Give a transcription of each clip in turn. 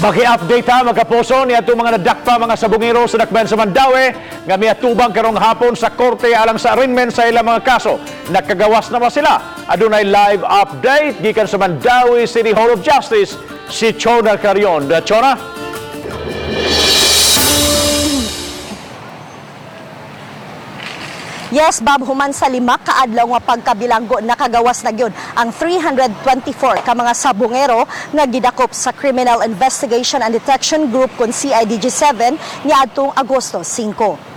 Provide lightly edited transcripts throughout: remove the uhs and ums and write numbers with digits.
Maki-update ha, mga kapuso, ni atong mga nadakpa mga sabungero sa Dakbayan sa Mandaue nga miatubang karong hapon sa korte alang sa arraignment sa ilang mga kaso. Nakagawas na ba sila? Adunay live update gikan sa Mandaue City Hall of Justice si Chona Carion. Chona? Yes, Bob, human sa 5 ka adlaw nga pagkabilanggo, nakagawas na gyud ang 324 ka mga sabungero nga gidakop sa Criminal Investigation and Detection Group kon CIDG 7 niadtong Agosto 5.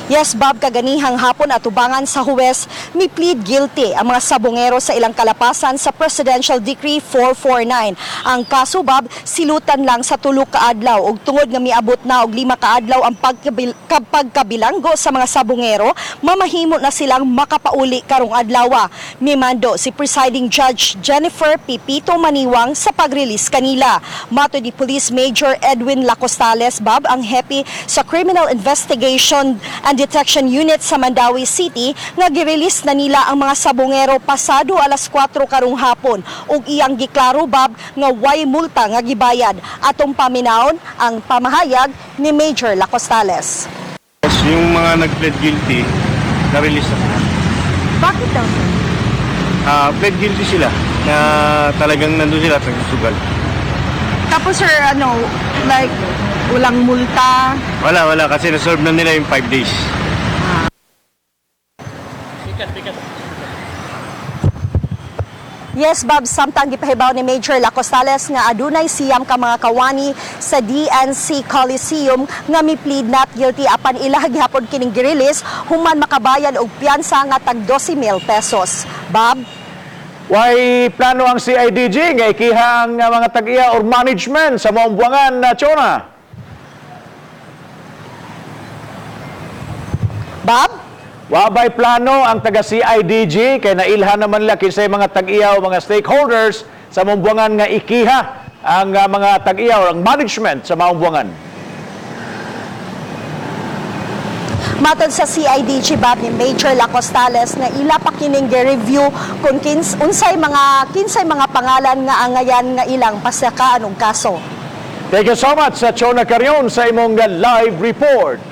Yes, Bob, kaganihang hapon atubangan sa huwes, mi plead guilty ang mga sabungero sa ilang kalapasan sa Presidential Decree 449. Ang kaso, Bob, silutan lang sa 3 ka adlaw ug tungod nga miabot na og 5 ka adlaw ang pagkabilanggo sa mga sabungero, mamahimo na silang makapauli karong adlaw. Mimando si presiding Judge Jennifer Pipito Maniwang sa pag-release kanila. Matod ni Police Major Edwin Lacostales, Bob, ang happy sa Criminal Investigation and Detection Unit sa Mandaue City nga girelease na nila ang mga sabungero pasado alas 4 karong hapon ug iyang giklaro, Bob, nga way multa nga gibayad. Atong paminawon ang pamahayag ni Major Lacostales. Yung mga nag-plead guilty, na-release na sila. Bakit daw, sir? Plead guilty sila na talagang nandun sila at nagsusugal. Tapos sir, ano, like, walang multa? Wala, wala. Kasi na-serve na nila yung 5 days. Yes, Bob, samtang gipahibaw ni Major Lacostales nga adunay 9 ka mga kawani sa DNC Coliseum nga mi-plead not guilty apan ila gihapon kining girelease human makabayad og piyansa nga tag 12,000 pesos. Bob? Way plano ang CIDG nga ikiha ang mga tag-iya or management sa maong buwangan na Chona? Bob? Wabay plano ang taga CIDG kay nailhan naman nila kinsay mga tag-iya o mga stakeholders sa maong buwangan nga ikiha ang mga tag-iya o ang management sa maong buwangan. Matod sa CIDG, Bob, ni Major Lacostales nga ila pa kining review kung unsay mga kinsay mga pangalan nga angayan nga ilang pasakaan og kaso. Thank you so much sa Chona Carion sa imong live report.